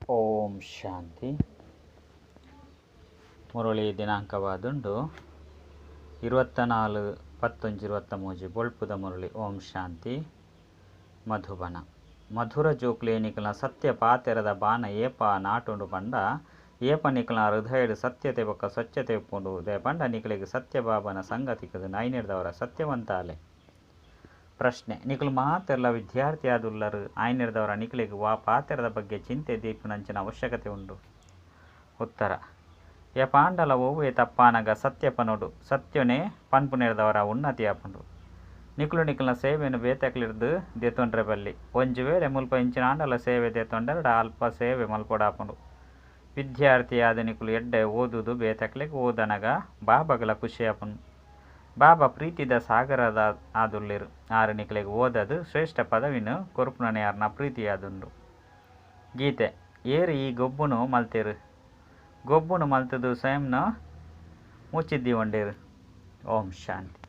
ಓಂ ಶಾಂತಿ. ಮುರಳಿ ದಿನಾಂಕವಾದುಂಡು 24-10-23. ಬೊಳ್ಪುದ ಮುರಳಿ. ಓಂ ಶಾಂತಿ. ಮಧುಬನ ಮಧುರ ಜೋಕ್ಲೆ, ನಿಕಲ್ನ ಸತ್ಯ ಪಾತೆರದ ಬಾನ ಏಪ ನಾಟುಂಡು ಪಂಡ ಏಪ ನಿಕಲ್ನ ಹೃದಯಡ್ ಸತ್ಯತೆ ಬೊಕ್ಕ ಸ್ವಚ್ಛತೆ ಉಪ್ಪುಂಡು. ದಾಯೆ ಪಂಡ ನಿಕಲೆಗ್ ಸತ್ಯ ಬಾಬನ ಸಂಗತಿಕದ ಐನೆರ್ದವರ ಸತ್ಯವಂತಾಲೆ. ಪ್ರಶ್ನೆ: ನಿಕುಲು ಮಾತೆರ್ಲ ವಿದ್ಯಾರ್ಥಿ ಆದುಲ್ಲರು. ಆಯ್ನೆರ್ದವರ ನಿಕಲೆಗ್ ವಾ ಪಾತೆರದ ಬಗ್ಗೆ ಚಿಂತೆ ದೀಪುನಂಚಿನ ಅವಶ್ಯಕತೆ ಉಂಡು? ಉತ್ತರ: ಏಪಾಂಡಲ ಒವ್ವೆ ತಪ್ಪಾನಗ ಸತ್ಯ ಪನೊಡು. ಸತ್ಯೊನೆ ಪನ್ಪುನೆರ್ದವರ ಉನ್ನತಿ ಆಪುಂಡು. ನಿಕುಲು ನಿಕಲ್ನ ಸೇವೆನ್ ಬೇತೆಕ್ಲೆರ್ದ್ ದೆತೊನ್ರೆ ಬಲ್ಲಿ. ಒಂಜಿ ವೇಳೆ ಮುಲ್ಪ ಎಂಚಿನಾಂಡಲ ಸೇವೆ ದೆತೊಂಡರ್ಡ ಅಲ್ಪ ಸೇವೆ ಮಲ್ಪೊಡಾಪುಂಡು. ವಿದ್ಯಾರ್ಥಿಯಾದ್ ನಿಕುಲು ಎಡ್ಡೆ ಓದುದು ಬೇತೆಕ್ಲೆಗ್ ಓದನಗ ಬಾಬಾಗ್ಲ ಖುಷಿ ಆಪುಂಡು. ಬಾಬಾ ಪ್ರೀತಿದ ಸಾಗರದ ಆದುಲ್ಲೆರ್. ಆರು ನಿಕಲೆಗ್ ಓದದ್ ಶ್ರೇಷ್ಠ ಪದವಿನ್ ಕೊರ್ಪುನನೇ ಆರ್ನ ಪ್ರೀತಿಯಾದುಂಡು. ಗೀತೆ: ಏರ್ ಈ ಗೊಬ್ಬುನು ಮಲ್ತೆರ್? ಗೊಬ್ಬುನು ಮಲ್ತುದು ಸ್ವಯಂನ ಮುಚ್ಚಿದ್ದೀವೊಂಡೇರು. ಓಂ ಶಾಂತಿ.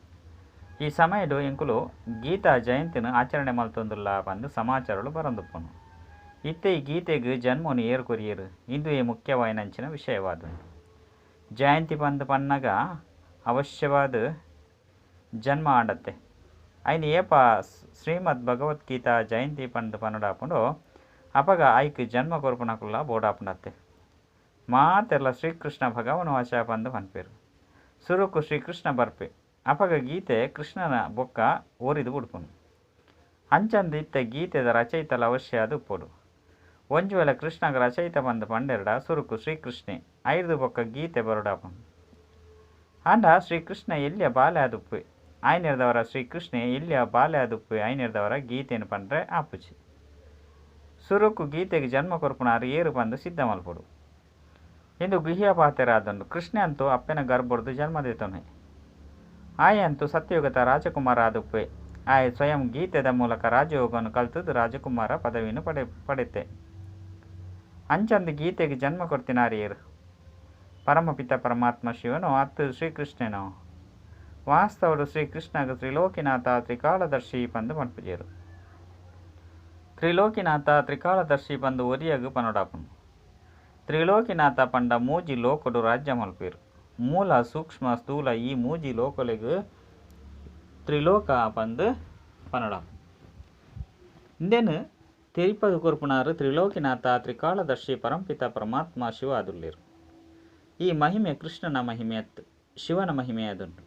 ಈ ಸಮಯಡು ಎಂಕುಲು ಗೀತಾ ಜಯಂತಿನ ಆಚರಣೆ ಮಲ್ತೊಂದುಲ್ಲ ಪಂದ್ ಸಮಾಚಾರಗಳು ಬರೊಂದುಪ್ಪುಂಡು. ಇತ್ತೆ ಈ ಗೀತೆಗ್ ಜನ್ಮನು ಏರ್ ಕೊರಿಯೆರ್? ಇಂದುವೇ ಮುಖ್ಯವಾಯಿನಂಚಿನ ವಿಷಯವಾದುಂಡು. ಜಯಂತಿ ಪಂದ್ ಪನ್ನಗ ಅವಶ್ಯವಾದ ಜನ್ಮ ಆಂಡತ್ತೆ. ಐನ್ ಏಪ ಶ್ರೀಮದ್ ಭಗವದ್ಗೀತಾ ಜಯಂತಿ ಪಂದ್ ಪನೊಡಾಪುಂಡು, ಅಪಗ ಐಕ್ ಜನ್ಮ ಕೊರ್ಪುನಕುಲ್ಲ ಬೋಡಾಪುಂಡತ್ತೆ. ಮಾತೆರ್ಲ ಶ್ರೀಕೃಷ್ಣ ಭಗವನ್ ವಾಚ ಪಂದ್ ಪನ್ಪೆರ್. ಸುರುಕು ಶ್ರೀಕೃಷ್ಣ ಬರ್ಪೆ. ಅಪಗ ಗೀತೆ ಕೃಷ್ಣನ ಬೊಕ್ಕ ಒರಿದು ಬುಡ್ಪುನು. ಅಂಚಂದ್ ಇತ್ತೆ ಗೀತೆದ ರಚಯಿತಲ ಅವಶ್ಯ ಆದ್ ಉಪ್ಪೊಡು. ಒಂಜಿ ವೇಳೆ ಕೃಷ್ಣಗ ರಚಯಿತ ಪಂದ್ ಪಂಡೆರ್ಡ ಸುರುಕು ಶ್ರೀಕೃಷ್ಣೆ, ಐರ್ದ್ ಬೊಕ್ಕ ಗೀತೆ ಬರೊಡಾಪುಂಡು. ಆಂಡ ಶ್ರೀಕೃಷ್ಣ ಎಲ್ಯ ಬಾಲೆ ಆದುಪ್ಪೆ ಆಯ್ನೆರ್ದವರ ಶ್ರೀಕೃಷ್ಣೆ ಎಲ್ಯ ಬಾಲೆ ಆದುಪ್ಪೆ ಐನೆರ್ದವರ ಗೀತೆನ್ ಪಂಡ್ರೆ ಆಪುಜಿ. ಸುರುಕು ಗೀತೆಗ್ ಜನ್ಮ ಕೊರ್ಪುನಾರ್ ಏರು ಪಂದ್ ಸಿದ್ಧ ಮಲ್ಪೊಡು. ಇಂದು ಗುಹ್ಯ ಪಾತೆರ ಆದುಂಡು. ಕೃಷ್ಣೆ ಅಂತೂ ಅಪ್ಪೆನ ಗರ್ಭೊಡ್ದು ಜನ್ಮ ದೆತೊನೆ. ಆಯೆ ಅಂತೂ ಸತ್ಯಯುಗದ ರಾಜಕುಮಾರ ಆದುಪ್ಪೆ. ಆಯೆ ಸ್ವಯಂ ಗೀತೆದ ಮೂಲಕ ರಾಜಯೋಗನು ಕಲ್ತುದು ರಾಜಕುಮಾರ ಪದವಿಯನ್ನು ಪಡೆತೆ. ಅಂಚಂದ್ ಗೀತೆಗ್ ಜನ್ಮ ಕೊರ್ತಿನಾರ್ ಏರು? ಪರಮಪಿತ ಪರಮಾತ್ಮ ಶಿವನೋ ಅತ್ತು ಶ್ರೀಕೃಷ್ಣನೋ? ವಾಸ್ತವಡು ಶ್ರೀಕೃಷ್ಣಗ್ ತ್ರಿಲೋಕಿನಾಥ ತ್ರಿಕಾಲದರ್ಶಿ ಪಂದ್ ಪನ್ಪುಜೆರ್. ತ್ರಿಲೋಕಿನಾಥ ತ್ರಿಕಾಲದರ್ಶಿ ಪಂದ್ ಒರಿಯಗ್ ಪನೊಡಾಪುಂಡು. ತ್ರಿಲೋಕಿನಾಥ ಪಂಡ ಮೂಜಿ ಲೋಕೊಡು ರಾಜ್ಯ ಮಲ್ಪೆರ್. ಮೂಲ ಸೂಕ್ಷ್ಮ ಸ್ಥೂಲ ಈ ಮೂಜಿ ಲೋಕೊಲೆಗ್ ತ್ರಿಲೋಕ ಪಂದ್ ಪನೊಡಾಪುಂಡು. ಇಂದೆನ್ ತೆರಿಪದು ಕೊರ್ಪುನಾರ್ ತ್ರಿಲೋಕಿನಾಥ ತ್ರಿಕಾಲದರ್ಶಿ ಪರಂಪಿತ ಪರಮಾತ್ಮ ಶಿವ ಆದುಲ್ಲೆರ್. ಈ ಮಹಿಮೆ ಕೃಷ್ಣನ ಮಹಿಮೆ ಅತ್ತು, ಶಿವನ ಮಹಿಮೆ ಆದುಂಡು.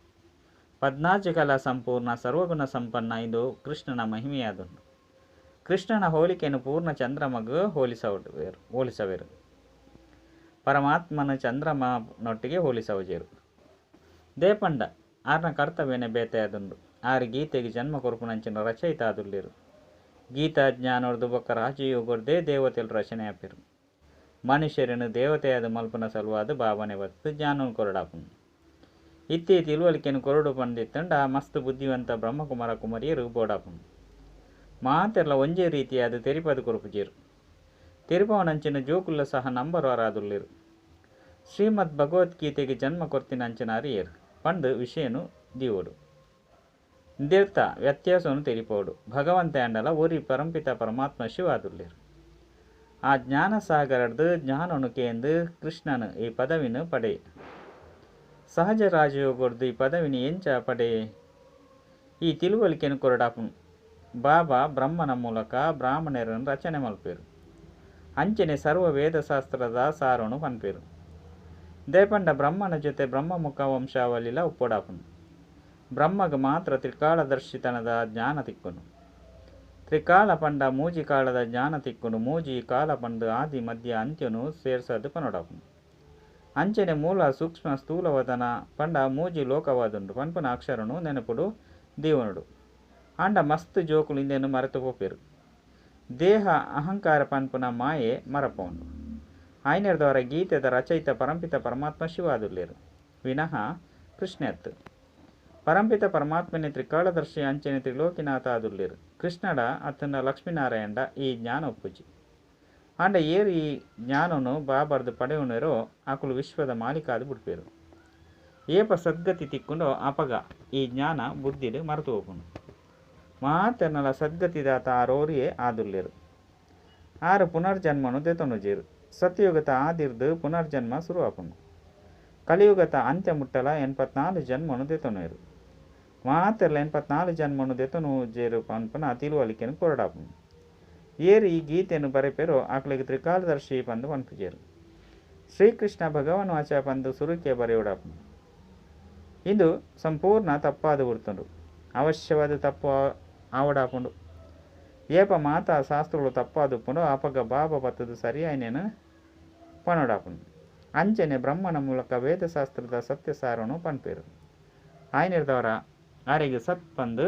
ಪದ್ನಾಜಿ ಕಲಾ ಸಂಪೂರ್ಣ ಸರ್ವಗುಣ ಸಂಪನ್ನ ಇಂದು ಕೃಷ್ಣನ ಮಹಿಮೆಯಾದುಂಡು. ಕೃಷ್ಣನ ಹೋಲಿಕೆಯನ್ನು ಪೂರ್ಣ ಚಂದ್ರಮಗ್ ಹೋಲಿಸವೆರು. ಪರಮಾತ್ಮನ ಚಂದ್ರಮನೊಟ್ಟಿಗೆ ಹೋಲಿಸವಜೇರು. ದೇಪಂಡ ಆರ್ನ ಕರ್ತವ್ಯನೇ ಬೇತೆ ಆದುಂಡು. ಆರ್ ಗೀತೆಗೆ ಜನ್ಮ ಕೊರ್ಪುನಂಚಿನ ರಚಯಿತ ಆದುಲ್ಲೆರ್. ಗೀತಾ ಜ್ಞಾನೊರ್ದು ಬೊಕ್ಕ ರಾಜಯೋಗೊರ್ದೇ ದೇವತೆಲು ರಚನೆ ಆಪೆರ್. ಮನುಷ್ಯರನ್ನು ದೇವತೆಯಾದ ಮಲ್ಪುನ ಸಲುವಾದ ಭಾವನೆ ಬತ್ತು ಜ್ಞಾನನ್ ಕೊರಡಾಪುಂಡು. ಇತ್ತೆ ತಿಳುವಳಿಕೆಯನ್ನು ಕೊರಡು ಪಂದಿತ್ತಂಡ ಮಸ್ತ್ ಬುದ್ಧಿವಂತ ಬ್ರಹ್ಮಕುಮಾರ ಕುಮಾರಿಯರು ಬೋಡಾಪುಂಡು. ಮಾತೆರ್ಲ ಒಂಜೇ ರೀತಿಯಾದ ತೆರಿಪದು ಕೊರ್ಪುಜೆರ್. ತೆರಿಪವನಂಚಿನ ಜೋಕುಲ್ಲ ಸಹ ನಂಬರ್ ಆದುಲ್ಲೆರ್. ಶ್ರೀಮದ್ ಭಗವದ್ಗೀತೆಗೆ ಜನ್ಮ ಕೊರ್ತಿನಂಚಿನಾರ್ ಏರ್ ಪಂದ್ ವಿಷಯನು ದೀವೊಡು. ಇಂದೆರ್ತ ವ್ಯತ್ಯಾಸವನ್ನು ತೆರಿಪೋಡು. ಭಗವಂತ ಆಂಡಲ ಒರಿ ಪರಂಪಿತ ಪರಮಾತ್ಮ ಶಿವ ಆದುಲ್ಲೆರ್. ಆ ಜ್ಞಾನ ಸಾಗರಡ್ದು ಜ್ಞಾನನು ಕೇಂದು ಕೃಷ್ಣನು ಈ ಪದವಿನ ಪಡೆ. ಸಹಜ ರಾಜಯೋಗೊಡ್ದು ಈ ಪದವಿನ ಎಂಚ ಪಡೆ? ಈ ತಿಳುವಳಿಕೆಯನ್ನು ಕೊರಡಾಪುಂಡು. ಬಾಬಾ ಬ್ರಹ್ಮನ ಮೂಲಕ ಬ್ರಾಹ್ಮಣರನ್ನು ರಚನೆ ಮಲ್ಪೆರು. ಅಂಚನೆ ಸರ್ವ ವೇದಶಾಸ್ತ್ರದ ಸಾರನು ಪನ್ಪೆರು. ದೇಪಂಡ ಬ್ರಹ್ಮನ ಜೊತೆ ಬ್ರಹ್ಮಮುಖ ವಂಶಾವಳಿಲ ಉಪ್ಪೊಡಾಪುಂಡು. ಬ್ರಹ್ಮಗ್ ಮಾತ್ರ ತ್ರಿಕಾಲದರ್ಶಿತನದ ಜ್ಞಾನ ತಿಕ್ಕುಂಡು. ತ್ರಿಕಾಲ ಪಂಡ ಮೂಜಿ ಕಾಲದ ಜ್ಞಾನ ತಿಕ್ಕುಂಡು. ಮೂಜಿ ಕಾಲ ಪಂಡ ಆದಿ ಮಧ್ಯ ಅಂತ್ಯನು ಸೇರ್ಸದ್ ಪನೊಡಾಪುಂಡು. ಅಂಚನೆ ಮೂಲ ಸೂಕ್ಷ್ಮ ಸ್ಥೂಲವದನ ಪಂಡ ಮೂಜಿ ಲೋಕವಾದುಂಡು ಪನ್ಪುನ ಅಕ್ಷರನು ನೆನಪುಡು ದೀವನುಡು. ಆಂಡ ಮಸ್ತ್ ಜೋಕುಲು ಇಂದೆನ್ ಮರೆತು ಪೋಪೆರು. ದೇಹ ಅಹಂಕಾರ ಪನ್ಪುನ ಮಾಯೆ ಮರಪೋಂಡು. ಆಯ್ನೆರ್ದವರ ಗೀತೆದ ರಚಯಿತ ಪರಂಪಿತ ಪರಮಾತ್ಮ ಶಿವ ಆದುಲ್ಲೆರ್ ವಿನಃ ಕೃಷ್ಣೆ ಅತ್ತು. ಪರಂಪಿತ ಪರಮಾತ್ಮನೆ ತ್ರಿಕಾಲದರ್ಶಿ ಅಂಚನೆ ತ್ರಿಲೋಕಿನಾಥ ಆದುಲ್ಲೆರ್. ಕೃಷ್ಣಡ ಅತ್ತಂಡ ಲಕ್ಷ್ಮೀನಾರಾಯಣಡ ಈ ಜ್ಞಾನ ಉಪ್ಪುಜಿ. ಆಂಡ ಏರ್ ಈ ಜ್ಞಾನನು ಬಾಬರ್ದು ಪಡೆಯುವನರೋ ಅಕುಲು ವಿಶ್ವದ ಮಾಲೀಕಾದ್ ಬುಡ್ಪೆರು. ಏಪ ಸದ್ಗತಿ ತಿಕ್ಕುಂಡೋ ಅಪಗ ಈ ಜ್ಞಾನ ಬುದ್ಧಿಡ್ ಮರೆತು ಹೋಪುಂಡು. ಮಾತೆರ್ನಲ ಸದ್ಗತಿದಾತ ಆರೋರಿಯೇ ಆದುಲ್ಲೆರ್. ಆರು ಪುನರ್ಜನ್ಮನು ದೆತೊನುಜೆರ್. ಸತ್ಯಯುಗತ ಆದಿರ್ದ್ ಪುನರ್ಜನ್ಮ ಸುರು ಆಪುಂಡು. ಕಲಿಯುಗತ ಅಂತ್ಯ ಮುಟ್ಟಲ 84 ಜನ್ಮನು ದೆತೊನುವೆರ್. ಮಾತೆರ್ಲ 84 ಜನ್ಮನು ದೆತೊನುಜೆರ್ ಪನ್ಪುನ ತಿಳುವಳಿಕೆನ್ ಕೊರೊಡಾಪುಂಡು. ಏರ್ ಈ ಗೀತೆನ್ ಬರೆಪೆರೋ ಅಕ್ಲೆಗ್ ತ್ರಿಕಾಲದರ್ಶಿ ಪಂದ್ ಪನ್ಪುಜೆರ್. ಶ್ರೀಕೃಷ್ಣ ಭಗವಾನ್ ವಾಚ ಪಂದ್ ಸುರುಕೆ ಬರೆಯೊಡಾಪುಂಡು. ಇಂದು ಸಂಪೂರ್ಣ ತಪ್ಪಾದ್ ಬುಡ್ತುಂಡು. ಅವಶ್ಯವಾದ ತಪ್ಪು ಆವಡಾಪುಂಡು. ಏಪ ಮಾತಾ ಶಾಸ್ತ್ರಗಳು ತಪ್ಪಾದುಪ್ಪುಂಡು ಅಪಗ ಬಾಬಾ ಬತ್ತದ ಸರಿಯಾಯಿನೇನು ಪನೊಡಾಪುಂಡು. ಅಂಚನೆ ಬ್ರಹ್ಮನ ಮೂಲಕ ವೇದಶಾಸ್ತ್ರದ ಸತ್ಯಸಾರನು ಪನ್ಪೆರು. ಆಯ್ನಿರ್ದವರ ಆರೆಗ್ ಸತ್ ಪಂದ್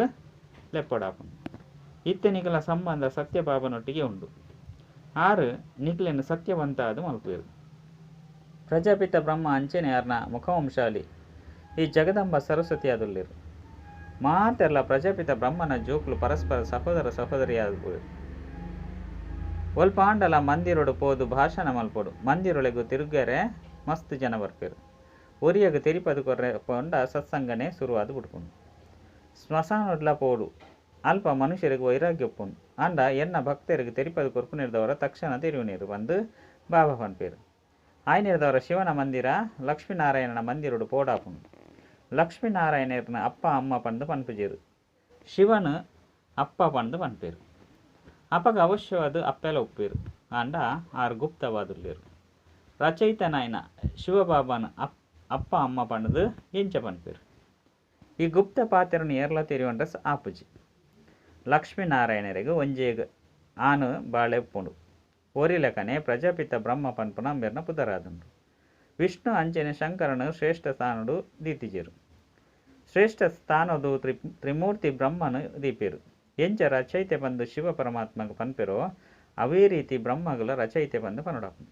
ಲೆಪ್ಪಡಾಪುಂಡು. ಇತ್ತೆ ನಿಕಲ ಸಂಬಂಧ ಸತ್ಯಬಾಬನೊಟ್ಟಿಗೆ ಉಂಡು. ಆರು ನಿಕ್ಲೆನ್ ಸತ್ಯವಂತ ಆದ್ ಮಲ್ಪುವೆರು. ಪ್ರಜಾಪಿತ ಬ್ರಹ್ಮ ಅಂಚನೆ ಆರ್ನ ಮುಖವಂಶಾಲಿ ಈ ಜಗದಂಬ ಸರಸ್ವತಿ ಆದುಲ್ಲೆರ್. ಮಾತೆರ್ಲ ಪ್ರಜಾಪಿತ ಬ್ರಹ್ಮನ ಜೋಕುಲು ಪರಸ್ಪರ ಸಹೋದರ ಸಹೋದರಿಯಾದುಪ್ಪುವೆರ್. ಒಲ್ಪಾಂಡಲ ಮಂದಿರೊಡು ಪೋದು ಭಾಷಣ ಮಲ್ಪೊಡು. ಮಂದಿರೊಳೆಗ್ ತಿರುಗರೆ ಮಸ್ತ್ ಜನ ಬರ್ಪೆರ್. ಒರಿಯಗ್ ತೆರಿಪದು ಕೊರ್ರೆ ಪೋಂಡ ಸತ್ಸಂಗನೇ ಸುರುವಾದ್ ಬುಡ್ಪುಂಡು. ಸ್ಮಶಾನೊಡ್ಲ ಪೋಡು. ಅಲ್ಪ ಮನುಷ್ಯೆರೆಗ್ ವೈರಾಗ್ಯ ಉಪ್ಪುಂಡು. ಆಂಡ ಎನ್ನ ಭಕ್ತೆರೆಗ್ ತೆರಿಪದು ಕೊರ್ಪುನೆರ್ದವರ ತಕ್ಷಣ ತೆರಿಯುನೇರು ಪಂದ್ ಬಾಬಾ ಪನ್ಪೆರ್. ಆಯ್ನೆರ್ದವರ ಶಿವನ ಮಂದಿರ ಲಕ್ಷ್ಮೀನಾರಾಯಣನ ಮಂದಿರೊಡು ಪೋಡಾಪುಂಡು. ಲಕ್ಷ್ಮೀನಾರಾಯಣೆರ್ನ ಅಪ್ಪ ಅಮ್ಮ ಪಂದ್ ಪನ್ಪುಜೆರ್. ಶಿವನ್ ಅಪ್ಪ ಪಂದ್ ಪನ್ಪೆರ್. ಅಪಗ ಅವಶ್ಯವಾದ್ ಅಪ್ಪೆಲ ಉಪ್ಪುವೆರ್. ಆಂಡ ಆರ್ ಗುಪ್ತವಾದುಲ್ಲೆರ್. ರಚಯಿತನಾಯಿನ ಶಿವಬಾಬಾನ ಅಪ್ಪ ಅಮ್ಮ ಪಂಡ್ದ್ ಎಂಚ ಪನ್ಪೆರ್. ಈ ಗುಪ್ತ ಪಾತೆರನ್ ಏರ್ಲ ತೆರಿಯೊನ್ರೆ ಆಪುಜಿ. ಲಕ್ಷ್ಮೀನಾರಾಯಣೆರೆಗ್ ಒಂಜೇ ಆನ್ ಬಾಳೆ ಉಪ್ಪುಂಡು. ಒರಿಲೆಕನೆ ಪ್ರಜಾಪಿತ ಬ್ರಹ್ಮ ಪನ್ಪುನ ಅಂಬೆರ್ನ ಪುದರಾದುಂಡು. ವಿಷ್ಣು ಅಂಚನೆ ಶಂಕರನ್ ಶ್ರೇಷ್ಠ ಸ್ಥಾನೊಡು ದೀತಿಜೆರ್. ಶ್ರೇಷ್ಠ ಸ್ಥಾನೊಡು ತ್ರಿಮೂರ್ತಿ ಬ್ರಹ್ಮನ್ ದೀಪೆರ್. ಎಂಚ ರಚಯಿತೆ ಪಂದ್ ಶಿವ ಪರಮಾತ್ಮಗ್ ಪನ್ಪೆರೋ ಅವೇ ರೀತಿ ಬ್ರಹ್ಮಗುಲ ರಚಯಿತೆ ಪಂದ್ ಪನೊಡಾಪುಂಡು.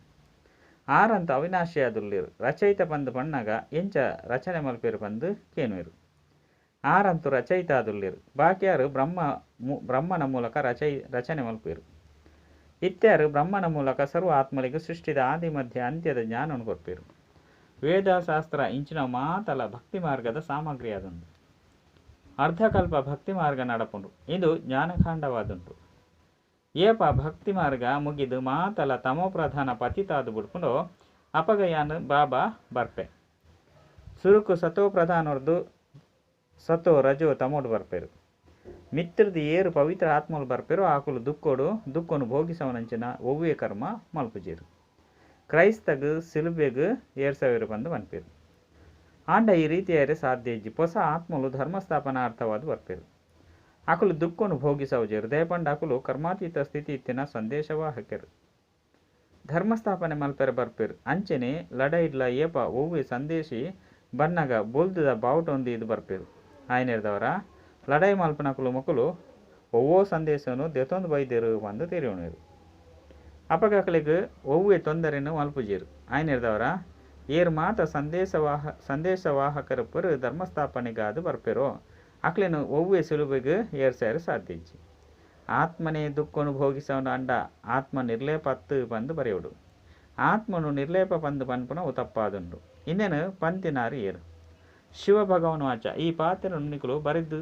ಆರಂತ ಅವಿನಾಶಿಯಾದುಲ್ಲೆರ್. ರಚಯಿತ ಪಂದ್ ಪಣ್ಣಗ ಎಂಚ ರಚನೆ ಮಲ್ಪೆರ್ ಪಂದ್ ಕೇನುವೆರ್. ಆರಂತೂ ರಚಯಿತ ಆದುಲ್ಲೆರ್. ಬಾಕಿಯಾರು ಬ್ರಹ್ಮನ ಮೂಲಕ ರಚನೆ ಮಲ್ಪುವೆರ್. ಇತ್ಯಾರು ಬ್ರಹ್ಮನ ಮೂಲಕ ಸರ್ವ ಆತ್ಮಲಿಗೆ ಸೃಷ್ಟಿದ ಆದಿ ಮಧ್ಯ ಅಂತ್ಯದ ಜ್ಞಾನವನ್ನು ಕೊರ್ಪೆರ್. ವೇದಶಾಸ್ತ್ರ ಇಂಚಿನ ಮಾತಲ ಭಕ್ತಿ ಮಾರ್ಗದ ಸಾಮಗ್ರಿ ಆದುಂಡು. ಅರ್ಧಕಲ್ಪ ಭಕ್ತಿ ಮಾರ್ಗ ನಡಪುಂಡು. ಇದು ಜ್ಞಾನಖಾಂಡವಾದುಂಡು. ಏಪ ಭಕ್ತಿ ಮಾರ್ಗ ಮುಗಿದು ಮಾತಲ ತಮೋ ಪ್ರಧಾನ ಪತಿತಾದು ಬುಡ್ಪುಂಡೋ ಅಪಗ ಯಾನ್ ಬಾಬಾ ಬರ್ಪೆ. ಸುರುಕು ಸತೋ ಪ್ರಧಾನೊರ್ದು ಸತೋ ರಜೋ ತಮೋಡು ಬರ್ಪೆರು. ಮಿತ್ರದು ಏರು ಪವಿತ್ರ ಆತ್ಮಲು ಬರ್ಪೆರೋ ಆಕುಲು ದುಃಖೋಡು ದುಃಖನು ಭೋಗಿಸವನಂಚಿನ ಒವ್ವೇ ಕರ್ಮ ಮಲ್ಪುಜೆರು. ಕ್ರೈಸ್ತಗ್ ಸಿಲುಬೆಗ್ ಏರ್ಸವೇರು ಪಂದ್ ಪನ್ಪೆರು. ಆಂಡ ಈ ರೀತಿಯಾಯರೆ ಸಾಧ್ಯ ಇಜ್ಜಿ. ಹೊಸ ಆತ್ಮಲು ಧರ್ಮಸ್ಥಾಪನಾರ್ಥವಾದ್ ಬರ್ಪೆರು. ಆಕುಲು ದುಃಖನು ಭೋಗಿಸವುಜೆರು. ದಯಪಂಡ ಆಕುಲು ಕರ್ಮಾತೀತ ಸ್ಥಿತಿ ಇತ್ತಿನ ಸಂದೇಶವಾಹಕರು. ಧರ್ಮಸ್ಥಾಪನೆ ಮಲ್ಪೆರೆ ಬರ್ಪೆರು. ಅಂಚನೆ ಲಡಾಯಿಡ್ಲ ಏಪ ಒವ್ವೆ ಸಂದೇಶಿ ಬನ್ನಗ ಬೊಲ್ದುದ ಬಾವುಟೊಂದು ಇದು ಬರ್ಪೆರು. ಆಯ್ನೆರ್ದವರ ಲಡಾಯಿ ಮಲ್ಪನಕುಲು ಮೊಕುಲು ಒವ್ವೋ ಸಂದೇಶನು ದೆತೊಂದು ಬೈದೆರು ಪಂದ್ ತೆರಿಯೊನುವೆರು. ಅಪಗಕಲೆಗ್ ಒವ್ವೆ ತೊಂದರೆನು ಮಲ್ಪುಜೆರು. ಆಯ್ನೆರ್ದವರ ಏರ್ ಮಾತ ಸಂದೇಶವಾಹಕರೊಬ್ಬರು ಧರ್ಮಸ್ಥಾಪನೆಗಾದ್ ಬರ್ಪೆರೋ ಅಕ್ಲೆನ್ ಒವ್ವೆ ಸಿಲುಬೆಗ್ ಏರ್ಸಾಯರೆ ಸಾಧ್ಯ ಇಜ್ಜಿ. ಆತ್ಮನೇ ದುಃಖನು ಭೋಗಿಸವನ ಅಂಡ ಆತ್ಮ ನಿರ್ಲೇಪತ್ತು ಪಂದ್ ಬರೆಯೋಡು. ಆತ್ಮನು ನಿರ್ಲೇಪ ಪಂದ್ ಪನ್ಪುನವು ತಪ್ಪಾದುಂಡು. ಇಂದೆನ್ ಪಂತಿನಾರ್ ಏರ್? ಶಿವ ಭಗವಾನ್ ವಾಚ ಈ ಪಾತೆರನು ನಿಕುಲು ಬರೆದು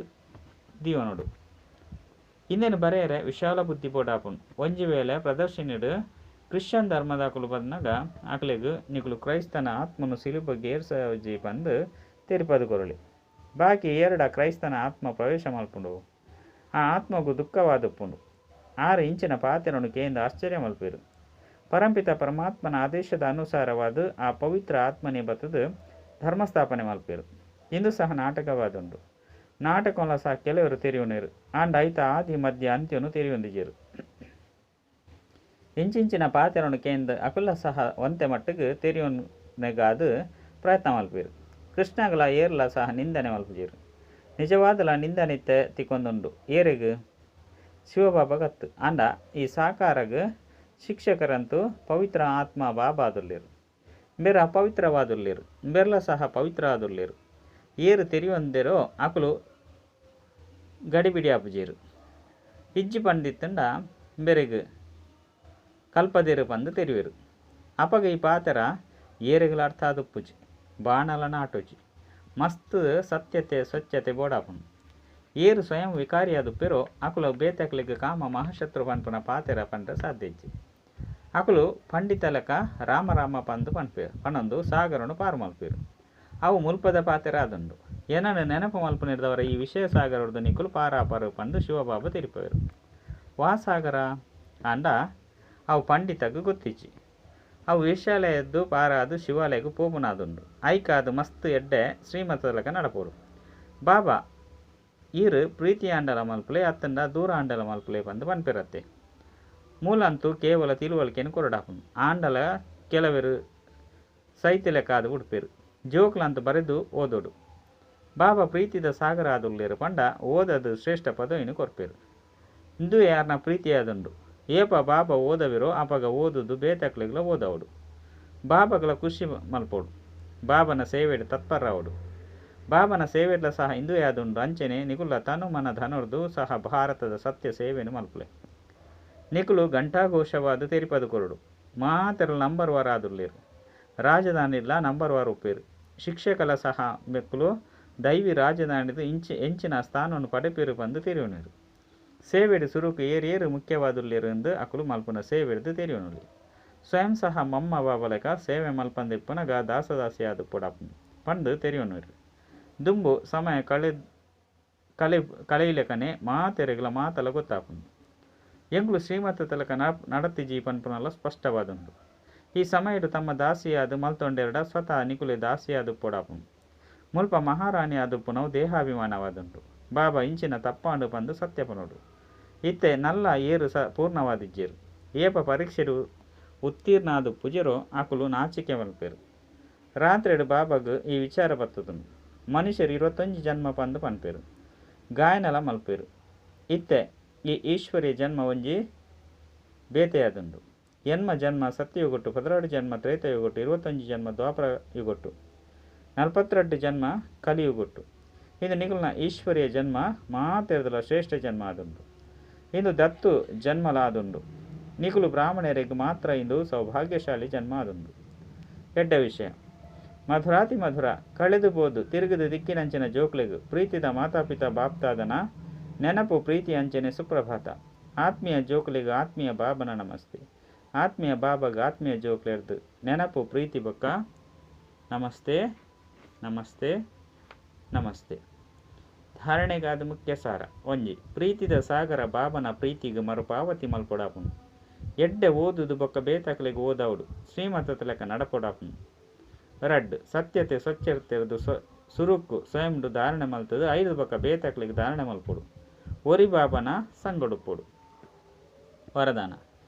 ದೀವನೋಡು. ಇಂದೆನ್ ಬರೆಯರೆ ವಿಶಾಲ ಬುದ್ಧಿ ಬೋಡಾಪುಂಡು. ಒಂಜಿ ವೇಳೆ ಪ್ರದರ್ಶಿನಿಡ್ ಕ್ರಿಶ್ಚಿಯನ್ ಧರ್ಮದಾಕುಲು ಬಂದಾಗ ಅಕ್ಲೆಗ್ ನಿಕುಲು ಕ್ರೈಸ್ತನ ಆತ್ಮನು ಸಿಲುಬೆಗ್ ಏರ್ಸಾವಜಿ ಪಂದ್ ತೆರಿಪದು ಕೊರೊಲಿ. ಬಾಕಿ ಏರಡ ಕ್ರೈಸ್ತನ ಆತ್ಮ ಪ್ರವೇಶ ಮಲ್ಪುಂಡು. ಆ ಆತ್ಮಗು ದುಃಖವಾದುಪ್ಪುಂಡು. ಆರು ಇಂಚಿನ ಪಾತೆರನು ಕೇಂದ್ ಆಶ್ಚರ್ಯ ಮಲ್ಪೆರು. ಪರಂಪಿತ ಪರಮಾತ್ಮನ ಆದೇಶದ ಅನುಸಾರವಾದ ಆ ಪವಿತ್ರ ಆತ್ಮನೇ ಬತ್ತದು ಧರ್ಮಸ್ಥಾಪನೆ ಮಲ್ಪೆರು. ಇಂದು ಸಹ ನಾಟಕವಾದುಂಡು. ನಾಟಕಲ ಸಹ ಕೆಲವರು ತೆರಿಯುನೇರು. ಆಂಡ ಐತ ಆದಿ ಮಧ್ಯ ಅಂತ್ಯನು ತೆರಿಯೊಂದಿಜೆರು. ಇಂಚಿಂಚಿನ ಪಾತೆರನು ಕೇಂದ್ ಅಕುಲ ಸಹ ಒಂತೆ ಮಟ್ಟಿಗೆ ತೆರಿಯೊನೆಗಾದ್ ಪ್ರಯತ್ನ ಮಲ್ಪೆರು. ಕೃಷ್ಣಗಲ ಏರ್ಲ ಸಹ ನಿಂದನೆ ಮಲ್ಪುಜೆರು. ನಿಜವಾದಲ ನಿಂದನಿತ್ತೆ ತಿಕ್ಕೊಂದುಂಡು. ಏರೆಗ್ ಶಿವಬಾಬಾ ಗತ್ತು. ಆಂಡ ಈ ಸಾಕಾರಗ್ ಶಿಕ್ಷಕರಂತೂ ಪವಿತ್ರ ಆತ್ಮ ಬಾಬಾದುಲ್ಲೆರು. ಬೇರೆ ಅಪವಿತ್ರವಾದುಲ್ಲೆರು. ಬೇರ್ಲ ಸಹ ಪವಿತ್ರ ಆದುಲ್ಲೆರು. ಏರು ತೆರಿಯೊಂದೆರೋ ಅಕುಲು ಗಡಿಬಿಡಿ ಆಪುಜೆರು. ಇಜ್ಜಿ ಪಂದಿತ್ತಂಡ ಬೇರೆಗ್ ಕಲ್ಪದೆರು ಪಂದ್ ತೆರಿವೆರು. ಅಪಗ ಈ ಪಾತೆರ ಏರೆಗ್ಲ ಅರ್ಥ ಆದುಪ್ಪುಜಿ. ಬಾಣಲ ನಾಟುಜಿ. ಮಸ್ತ್ ಸತ್ಯತೆ ಸ್ವಚ್ಛತೆ ಬೋಡಾಪುಂಡು. ಏರು ಸ್ವಯಂ ವಿಕಾರಿಯಾದುಪ್ಪೆರೋ ಅಕುಲು ಬೇತಕ್ಲೆಗ್ ಕಾಮ ಮಹಾಶತ್ರು ಪನ್ಪುನ ಪಾತೆರ ಪಂಡ್ರೆ ಸಾಧ್ಯ ಇಜ್ಜಿ. ಅಕುಲು ಪಂಡಿತಲಕ ರಾಮ ರಾಮ ಪಂದ್ ಪನ್ಪೆರ್ ಪನೊಂದು ಸಾಗರೊನು ಪಾರು ಮಲ್ಪೆರ್. ಅವು ಮುಲ್ಪದ ಪಾತೆರ ಆದುಂಡು. ಎನನ್ ನೆನಪು ಮಲ್ಪುನೆರ್ದಾವರ ಈ ವಿಷಯ ಸಾಗರೊರ್ದು ನಿಕುಲು ಪಾರಾಪರ್ ಪಂದ್ ಶಿವಬಾಬಾ ತೆರಿಪಾವೆರ್. ವಾ ಸಾಗರ ಆಂಡ ಅವು ಪಂಡಿತಗ್ ಗೊತ್ತಿಜ್ಜಿ. ಅವು ವೇಶ್ಯಾಲಯದ್ದು ಪಾರಾದ್ ಶಿವಾಲಯಗ್ ಪೋಪುನಾದುಂಡು. ಐಕಾದ್ ಮಸ್ತ್ ಎಡ್ಡೆ ಶ್ರೀಮತದಲಕ ನಡಪೊಡು. ಬಾಬಾ ಈರ್ ಪ್ರೀತಿಯಾಂಡಲ ಮಲ್ಪುಲೆ ಅತ್ತುಂಡ ದೂರ ಆಂಡಲ ಮಲ್ಪುಲೆ ಪಂದ್ ಪನ್ಪೆರತ್ತೆ. ಮೂಲಂತೂ ಕೇವಲ ತಿಳುವಳಿಕೆನ್ ಕೊರಡಾಪುಂಡು. ಆಂಡಲ ಕೆಲವೆರ್ ಸೈತಿಲೆಕಾದ್ ಬುಡ್ಪೆರ್. ಜೋಕ್ಲಂತ ಬರೆದು ಓದೊಡು. ಬಾಬಾ ಪ್ರೀತಿದ ಸಾಗರ ಆದುಲ್ಲೆರ್ ಪಂಡ ಓದದ್ ಶ್ರೇಷ್ಠ ಪದವಿನ್ ಕೊರ್ಪೆರ್. ಇಂದುವೆ ಯಾರ್ನ ಪ್ರೀತಿ ಆದುಂಡು. ಏಪ ಬಾಬಾ ಓದವಿರೋ ಅಪಗ ಓದುದು ಬೇತಕ್ಲೆಗ್ಲ ಓದವಡು. ಬಾಬಾಗ್ಲ ಖುಷಿ ಮಲ್ಪೊಡು. ಬಾಬನ ಸೇವೆಡ್ ತತ್ಪರಾವಡು. ಬಾಬನ ಸೇವೆಡ್ಲ ಸಹ ಇಂದುವೆ ಆದುಂಡು. ಅಂಚನೆ ನಿಕುಲ ತನು ಮನ ಧನೊರ್ದು ಸಹ ಭಾರತದ ಸತ್ಯ ಸೇವೆನ್ ಮಲ್ಪುಲೆ. ನಿಕುಲು ಘಂಟಾಘೋಷವಾದ್ ತೆರಿಪದು ಕೊರಡು. ಮಾತೆರ್ಲ ನಂಬರ್ ವಾರ್ ಆದುಲ್ಲೆರ್. ರಾಜಧಾನಿಡ್ಲ ನಂಬರ್ ವಾರ್ ಉಪ್ಪೆರ್. ಶಿಕ್ಷಕಲ ಸಹ ಮೆಕ್ಕುಲು ದೈವಿ ರಾಜಧಾನಿಡ್ ಎಂಚಿನ ಸ್ಥಾನವನ್ನು ಪಡೆಪೆರು ಪಂದ್ ತೆರಿಯೊನೆರ್. ಸೇವೆಡ್ ಸುರುಕು ಏರ್ ಏರ್ ಮುಖ್ಯವಾದುಲ್ಲೆರ್ ಎಂದು ಅಕುಲು ಮಲ್ಪುನ ಸೇವೆಡ್ದು ತೆರಿಯೊನೊಲಿ. ಸ್ವಯಂ ಸಹ ಮಮ್ಮ ಬಾಬಲಕ ಸೇವೆ ಮಲ್ಪಂದಿಪ್ಪುನಗ ದಾಸದಾಸಿ ಆದುಪ್ಪೊಡಾಪುಂಡು ಪಂದ್ ತೆರಿಯೊನೆರ್. ದುಂಬು ಸಮಯ ಕಳೆಯಿಲೆಕನೆ ಮಾತೆರೆಗ್ಲ ಮಾತಲ ಗೊತ್ತಾಪುಂಡು. ಎಂಕುಲು ಶ್ರೀಮತ ತಲಕ ನಡತಿಜಿ ಪನ್ಪುನಲ ಸ್ಪಷ್ಟವಾದುಂಡು. ಈ ಸಮಯಡ್ ತಮ್ಮ ದಾಸಿಯಾದ್ ಮಲ್ತೊಂಡೆರಡ ಸ್ವತಃ ನಿಕುಲೆ ದಾಸಿಯಾದುಪ್ಪೊಡಾಪುಂಡು. ಮುಲ್ಪ ಮಹಾರಾಣಿ ಆದುಪ್ಪುನವು ದೇಹಾಭಿಮಾನವಾದುಂಡು. ಬಾಬಾ ಇಂಚಿನ ತಪ್ಪಾಂಡು ಪಂದ್ ಸತ್ಯ ಪನೊಡು. ಇತ್ತೆ ನಲ್ಲ ಏರು ಪೂರ್ಣವಾದಿಜ್ಜೆರ್. ಏಪ ಪರೀಕ್ಷೆಡ್ ಉತ್ತೀರ್ಣ ಆದುಪ್ಪುಜೆರೋ ಅಕುಲು ನಾಚಿಕೆ ಮಲ್ಪೆರ್. ರಾತ್ರೆಡ್ ಬಾಬಾಗ್ ಈ ವಿಚಾರ ಬತ್ತುದುಂಡು. ಮನುಷ್ಯರು 21 ಜನ್ಮ ಪಂದ್ ಪನ್ಪೆರ್. ಗಾಯನಲ ಮಲ್ಪೆರ್. ಇತ್ತೆ ಈ ಈಶ್ವರ್ಯ ಜನ್ಮ ಒಂಜಿ ಬೇತೆಯಾದುಂಡು. ಎನ್ಮ ಜನ್ಮ ಸತ್ಯಯುಗೊಟ್ಟು, 12 ಜನ್ಮ ತ್ರೇತಾಯುಗೊಟ್ಟು, 21 ಜನ್ಮ ದ್ವಾಪರ ಯುಗೊಟ್ಟು, 42 ಜನ್ಮ ಕಲಿಯುಗೊಟ್ಟು. ಇದು ನಿಕುಲ್ನ ಈಶ್ವರ್ಯ ಜನ್ಮ ಮಾತೆರ್ದಲ ಶ್ರೇಷ್ಠ ಜನ್ಮ ಆದುಂಡು. ಇಂದು ದತ್ತು ಜನ್ಮಲ ಆದುಂಡು. ನಿಕುಲು ಬ್ರಾಹ್ಮಣರಿಗೆ ಮಾತ್ರ ಇಂದು ಸೌಭಾಗ್ಯಶಾಲಿ ಜನ್ಮ ಆದುಂಡು. ಎಡ್ಡ ವಿಷಯ. ಮಧುರಾತಿ ಮಧುರ ಕಳೆದು ಪೋದು ತಿರುಗಿದ ದಿಕ್ಕಿನಂಚಿನ ಜೋಕ್ಲೆಗ್ ಪ್ರೀತಿದ ಮಾತಾಪಿತಾ ಬಾಪ್ತಾದನ ನೆನಪು ಪ್ರೀತಿ ಅಂಚನೆ ಸುಪ್ರಭಾತ. ಆತ್ಮೀಯ ಜೋಕ್ಲೆಗ್ ಆತ್ಮೀಯ ಬಾಬನ ನಮಸ್ತೆ. ಆತ್ಮೀಯ ಬಾಬಾಗ್ ಆತ್ಮೀಯ ಜೋಕ್ಲೆರ್ದು ನೆನಪು ಪ್ರೀತಿ ಬೊಕ್ಕ ನಮಸ್ತೆ ನಮಸ್ತೆ ನಮಸ್ತೆ. ಧಾರಣೆಗಾದ ಮುಖ್ಯ ಸಾರ. ಒಂಜಿ ಪ್ರೀತಿದ ಸಾಗರ ಬಾಬನ ಪ್ರೀತಿಗೆ ಮರುಪಾವತಿ ಮಲ್ಪೊಡಾಪುಂಡು. ಎಡ್ಡೆ ಓದುದು ಬೊಕ್ಕ ಬೇತಕ್ಲೆಗ್ ಓದಾವಡು. ಶ್ರೀಮತದ ಲೆಕ್ಕ ನಡಪೊಡಾಪುಂಡು. ರಡ್ಡ್ ಸತ್ಯತೆ ಸ್ವಚ್ಛತೆರ್ದು ಸುರುಕು ಸ್ವಯಂಡು ಧಾರಣೆ ಮಲ್ತದು ಐದು ಬೊಕ್ಕ ಬೇತಕ್ಲೆಗ್ ಧಾರಣೆ ಮಲ್ಪೊಡು. ಒರಿ ಬಾಬನ ಸಂಗಡುಪ್ಪೊಡು. ವರದಾನ.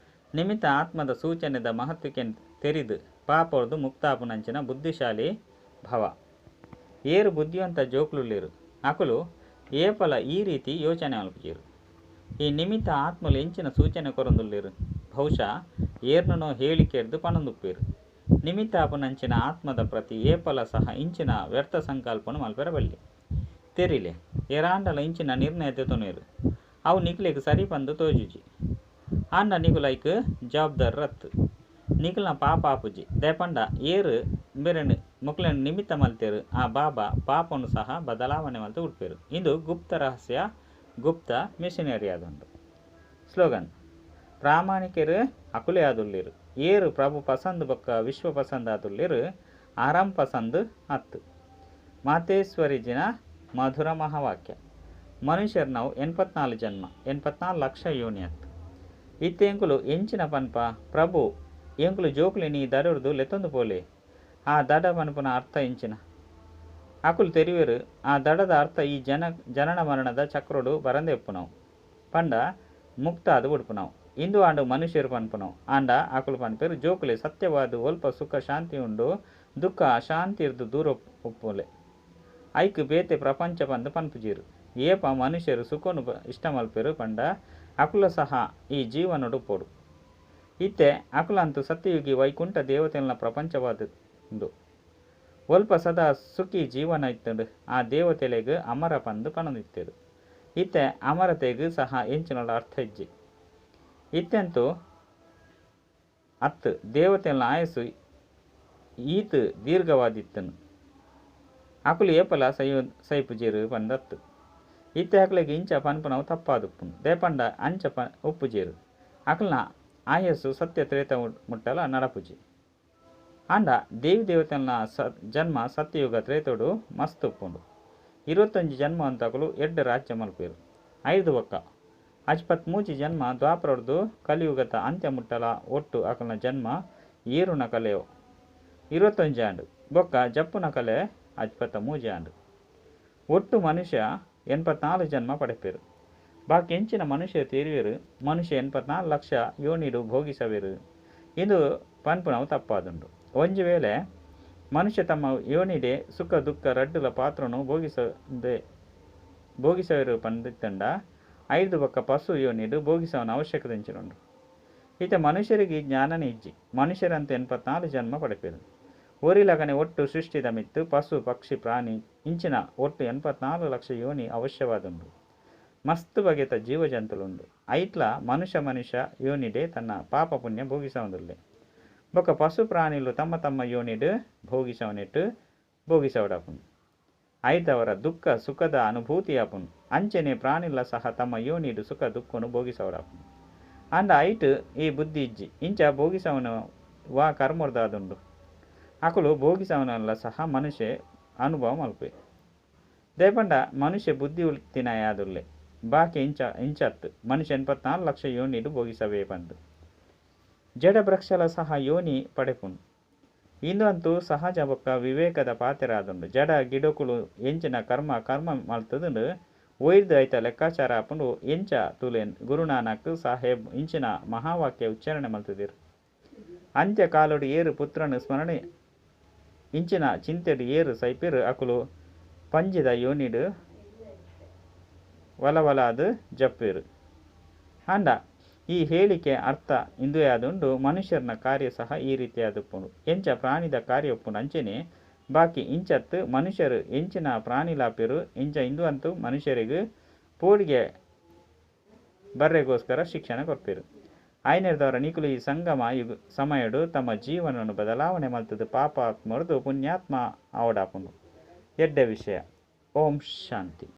ನಿಮಿತ್ತ ಆತ್ಮದ ಸೂಚನೆದ ಮಹತ್ವಕ್ಕೆ ತೆರಿದು ಪಾಪೊರ್ದು ಮುಕ್ತಾಪುನಂಚಿನ ಬುದ್ಧಿಶಾಲಿ ಭವ. ಏರು ಬುದ್ಧಿವಂತ ಜೋಕ್ಲುಲ್ಲೆರು ಅಕುಲು ಏಪಲ ಈ ರೀತಿ ಯೋಚನೆ ಮಲ್ಪುಜೆರು. ಈ ನಿಮಿತ್ತ ಆತ್ಮಲು ಎಂಚಿನ ಸೂಚನೆ ಕೊರೊಂದುಲ್ಲೆರು. ಬಹುಶಃ ಏರ್ನೋ ಹೇಳಿಕೆರ್ದು ಪನೊಂದುಪ್ಪೆರು. ನಿಮಿತ್ತಾಪುನಂಚಿನ ಆತ್ಮದ ಪ್ರತಿ ಏಪಲ ಸಹ ಇಂಚಿನ ವ್ಯರ್ಥ ಸಂಕಲ್ಪನು ಮಲ್ಪೆರ ಬಲ್ಲಿ. ತೆರಿಲೆ ಏರಾಂಡಲ ಇಂಚಿನ ನಿರ್ಣಯ ದೆತೊನುವೆರು. ಅವು ನಿಕ್ಲೆಗ್ ಸರಿ ಪಂದ್ ತೋಜುಜಿ. ಆಂಡ ನಿಕುಲು ಐಕ್ ಜವಾಬ್ದಾರ ರತ್ತು. ನಿಕುಲ್ನ ಪಾಪ ಆಪುಜಿ. ದಯಪಂಡ ಏರು ಮೇರೆನ್ ಮೊಕ್ಲೆನ್ ನಿಮಿತ್ತ ಮಲ್ತೆರು ಆ ಬಾಬಾ ಪಾಪನು ಸಹ ಬದಲಾವಣೆ ಮಲ್ತು ಉಡ್ಪೆರು. ಇಂದು ಗುಪ್ತ ರಹಸ್ಯ ಗುಪ್ತ ಮಿಷನರಿ ಆದುಂಡು. ಸ್ಲೋಗನ್. ಪ್ರಾಮಾಣಿಕರು ಅಕುಲೇ ಆದುಲ್ಲೆರು. ಏರು ಪ್ರಭು ಪಸಂದ್ ಬೊಕ್ಕ ವಿಶ್ವ ಪಸಂದ್ ಆದುಲ್ಲೆರು ಆರಾಮ್ ಪಸಂದ್ ಅತ್ತು. ಮಾತೇಶ್ವರಿ ಜಿನ ಮಧುರ ಮಹಾವಾಕ್ಯ. ಮನುಷ್ಯರ್ ನಾವು 84 ಜನ್ಮ 84 ಲಕ್ಷ ಯೋನಿ ಅತ್ತು. ಇತ್ತೆ ಎಂಕುಲು ಎಂಚಿನ ಪನ್ಪ ಪ್ರಭು ಎಂಕುಲು ಜೋಕ್ಲೆ ನೀ ದಡೊರ್ದು ಲೆತ್ತೊಂದು ಪೋಲೆ. ಆ ದಡ ಪನ್ಪುನ ಅರ್ಥ ಎಂಚಿನ ಅಕುಲು ತೆರಿವೆರು. ಆ ದಡದ ಅರ್ಥ ಈ ಜನನ ಮರಣದ ಚಕ್ರೊಡು ಬರಂದೆ ಉಪ್ಪುನವು ಪಂಡ ಮುಕ್ತ ಆದ್ ಬುಡ್ಪುನವು. ಇಂದು ಆಂಡ ಮನುಷ್ಯರು ಪನ್ಪುನವು. ಆಂಡ ಅಕುಲು ಪನ್ಪೆರು ಜೋಕುಲೆ ಸತ್ಯವಾದ ಒಲ್ಪ ಸುಖ ಶಾಂತಿ ಉಂಡು ದುಃಖ ಅಶಾಂತಿರ್ದು ದೂರ ಉಪ್ಪುಲೆ. ಐಕ್ ಬೇತೆ ಪ್ರಪಂಚ ಪಂದ್ ಪನ್ಪುಜೆರು. ಏಪ ಮನುಷ್ಯರು ಸುಖನು ಇಷ್ಟ ಮಲ್ಪೆರು ಪಂಡ ಅಕುಲ ಸಹ ಈ ಜೀವನೊಡು ಉಪ್ಪೊಡು. ಇತ್ತೆ ಅಕುಲಂತೂ ಸತ್ಯಯುಗಿ ವೈಕುಂಠ ದೇವತೆಲ್ನ ಪ್ರಪಂಚವಾದ ಉಂಡು. ಒಲ್ಪ ಸದಾ ಸುಖಿ ಜೀವನ ಇತ್ತುಂಡು ಆ ದೇವತೆಲೆಗ್ ಅಮರ ಪಂದ್ ಪನೊಂದಿತ್ತೆರು. ಇತ್ತೆ ಅಮರತೆಗ್ ಸಹ ಎಂಚಿನಲ ಅರ್ಥ ಇಜ್ಜಿ. ಇತ್ತೆಂತೂ ಅತ್ತು ದೇವತೆಲ್ನ ಆಯಸ್ಸು ಈತ್ ದೀರ್ಘವಾದಿತ್ತನು. ಅಕುಲು ಏಪಲ ಸೈಪುಜೆರು ಪಂದತ್ತು. ಇತ್ತೆ ಅಕ್ಲೆಗ್ ಇಂಚ ಪನ್ಪುನವು ತಪ್ಪಾದುಪ್ಪುಂಡು. ದಯಪಂಡ ಅಂಚ ಉಪ್ಪುಜೆರು. ಅಕಲ್ನ ಆಯಸ್ಸು ಸತ್ಯ ತ್ರೇತ ಮುಟ್ಟಲ ನಡಪುಜಿ. ಆಂಡ ದೇವಿ ದೇವತೆಲ್ನ ಜನ್ಮ ಸತ್ಯಯುಗ ತ್ರೇತೋಡು ಮಸ್ತ್ ಉಪ್ಪುಂಡು. 21 ಜನ್ಮ ಅಂತಕುಲು ಎಡ್ಡೆ ರಾಜ್ಯ ಮಲ್ಪೇರು. ಐದು ಬೊಕ್ಕ ಅಜ್ಪತ್ ಮೂಜಿ ಜನ್ಮ ದ್ವಾಪರೊಡ್ದು ಕಲಿಯುಗದ ಅಂತ್ಯ ಮುಟ್ಟಲ ಒಟ್ಟು ಅಕಲ್ನ ಜನ್ಮ ಏರುನ ಕಲೆಯೋ 21 ಆಂಡ್ ಬೊಕ್ಕ ಜಪ್ಪುನ ಕಲೆ ಅಜ್ಪತ್ತ ಮೂಜಿ ಆಂಡ್. ಒಟ್ಟು ಮನುಷ್ಯ 84 ಜನ್ಮ ಪಡೆಪೇರು. ಬಾಕಿ ಎಂಚಿನ ಮನುಷ್ಯ ತೀರುವೆರು ಮನುಷ್ಯ 84 ಲಕ್ಷ ಯೋನಿಡು ಭೋಗಿಸವೇರು ಇಂದು ಪನ್ಪುನವು ತಪ್ಪಾದುಂಡು. ಒಂಜಿ ವೇಳೆ ಮನುಷ್ಯ ತಮ್ಮ ಯೋನಿಡೆ ಸುಖ ದುಃಖ ರಡ್ಡುಲ ಪಾತ್ರನು ಭೋಗಿಸವೇರು ಪಂದಿತ್ತಂಡ ಐದು ಬೊಕ್ಕ ಪಶು ಯೋನಿಡು ಭೋಗಿಸವನ ಅವಶ್ಯಕತೆ ಎಂಚಿನುಂಡು. ಈತ ಮನುಷ್ಯರಿಗೆ ಈ ಜ್ಞಾನನೇ ಇಜ್ಜಿ. ಮನುಷ್ಯರಂತ 84 ಜನ್ಮ ಪಡೆಪೇರು. ಒರಿಲಗನೆ ಒಟ್ಟು ಸೃಷ್ಟಿದ ಮಿತ್ತು ಪಶು ಪಕ್ಷಿ ಪ್ರಾಣಿ ಇಂಚಿನ ಒಟ್ಟು 84 ಲಕ್ಷ ಯೋನಿ ಅವಶ್ಯವಾದುಂಡು. ಮಸ್ತ್ ಬಗೆತ ಜೀವ ಜಂತುಲುಂಡು. ಐಟ್ಲ ಮನುಷ್ಯ ಮನುಷ್ಯ ಯೋನಿಡೆ ತನ್ನ ಪಾಪ ಪುಣ್ಯ ಭೋಗಿಸವದುಲ್ಲೆ. ಬೊಕ್ಕ ಪಶು ಪ್ರಾಣಿಲು ತಮ್ಮ ತಮ್ಮ ಯೋನಿಡ್ ಭೋಗಿಸವನೆಟ್ಟು ಭೋಗಿಸವಡಾಪುಂಡು. ಐದವರ ದುಃಖ ಸುಖದ ಅನುಭೂತಿ ಆಪುಂಡು. ಅಂಚನೆ ಪ್ರಾಣಿಲ ಸಹ ತಮ್ಮ ಯೋನಿಡ್ ಸುಖ ದುಃಖನು ಭೋಗಿಸವಡಾಪುಂಡು. ಆಂಡ ಐಟ್ ಈ ಬುದ್ಧಿ ಇಜ್ಜಿ. ಇಂಚ ಭೋಗಿಸವನು ವಾ ಕರ್ಮರ್ದಾದುಂಡು. ಅಕುಲು ಭೋಗಿಸವನಲ್ಲ ಸಹ ಮನುಷ್ಯ ಅನುಭವ ಮಲ್ಪೆ. ದಯಪಂಡ ಮನುಷ್ಯ ಬುದ್ಧಿ ಉಳ್ತಿನಯಾದುಲ್ಲೆ. ಬಾಕಿ ಇಂಚತ್ತು ಮನುಷ್ಯ 84 ಲಕ್ಷ ಯೋನಿಡ್ ಭೋಗಿಸವೇ ಪಂದು. ಜಡ ವೃಕ್ಷಲ ಸಹ ಯೋನಿ ಪಡೆಪುಂಡು. ಇಂದು ಅಂತೂ ಸಹಜ ಬೊಕ್ಕ ವಿವೇಕದ ಪಾತೆರಾದುಂಡು. ಜಡ ಗಿಡಕುಲು ಎಂಚಿನ ಕರ್ಮ ಕರ್ಮ ಮಲ್ತದುಂಡು ಒಯ್ದು ಐತ ಲೆಕ್ಕಾಚಾರ ಆಪುಂಡು. ಎಂಚ ತುಲೇನ್ ಗುರುನಾನಕ್ ಸಾಹೇಬ್ ಇಂಚಿನ ಮಹಾವಾಕ್ಯ ಉಚ್ಚಾರಣೆ ಮಲ್ತದಿರು. ಅಂತ್ಯ ಕಾಲೋಡು ಏರು ಪುತ್ರನ ಸ್ಮರಣೆ ಇಂಚಿನ ಚಿಂತೆಡು ಏರು ಸೈಪಿರು ಅಕುಲು ಪಂಜಿದ ಯೋನಿಡು ವಲವಲಾದು ಜಪ್ಪೇರು. ಆಂಡ ಈ ಹೇಳಿಕೆ ಅರ್ಥ ಇಂದುವೆ ಆದುಂಡು. ಮನುಷ್ಯರನ ಕಾರ್ಯ ಸಹ ಈ ರೀತಿಯಾದುಪ್ಪುಂಡು. ಎಂಚ ಪ್ರಾಣಿದ ಕಾರ್ಯ ಉಪ್ಪುಂಡು ಅಂಚನೆ ಬಾಕಿ ಇಂಚತ್ತು ಮನುಷ್ಯರು ಎಂಚಿನ ಪ್ರಾಣಿಲಾಪೇರು ಇಂಚ ಇಂದು ಅಂತೂ ಮನುಷ್ಯರಿಗೆ ಪೋಡಿಗೆ ಬರ್ರೆಗೋಸ್ಕರ ಶಿಕ್ಷಣ ಕೊರ್ಪೇರು. ಆಯ್ನೆರ್ದವರ ನಿಕುಲು ಈ ಸಂಗಮ ಯುಗ ಸಮಯಡು ತಮ್ಮ ಜೀವನವನ್ನು ಬದಲಾವಣೆ ಮಲ್ತದು ಪಾಪಾತ್ಮರ್ದು ಪುಣ್ಯಾತ್ಮ ಆವಡಾಪುಂಡು. ಎಡ್ಡೆ ವಿಷಯ. ಓಂ ಶಾಂತಿ.